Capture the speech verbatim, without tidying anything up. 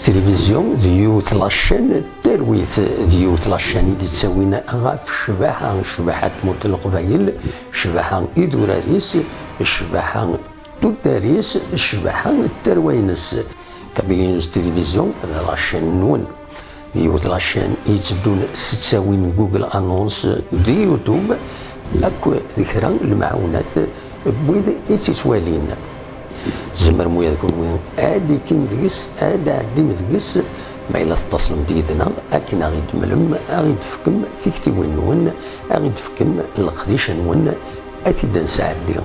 Tilivizyu d yiwet la chaîne n talwit, d yiwet la chaîne i d-ittawin ɣef ccbaḥa, ccbaḥa n tmurt n Leqbayel, ccbaḥa idurar-is, ccbaḥa tuddar-is, ccbaḥa n tarwa-ines. Kabylie News Tilivizyu d la chaîne-nwen. D yiwet la chaîne i yetteddun s ttawil n Google Annonce d YouTube, akk d kra n lemɛawnat n wid i tt-ittwalin. Tzemrem ula d kunwi ad d-ikim deg-s, ad d-tɛeddim deg-s, ma yella tettaslem-d yid-neɣ akken ad ɣ-id-temlem, ad ɣ-id-tefkem tiktiwin-nwen, ad ɣ-id-tefkem leqdic-nwen, ad t-id-nesɛeddi.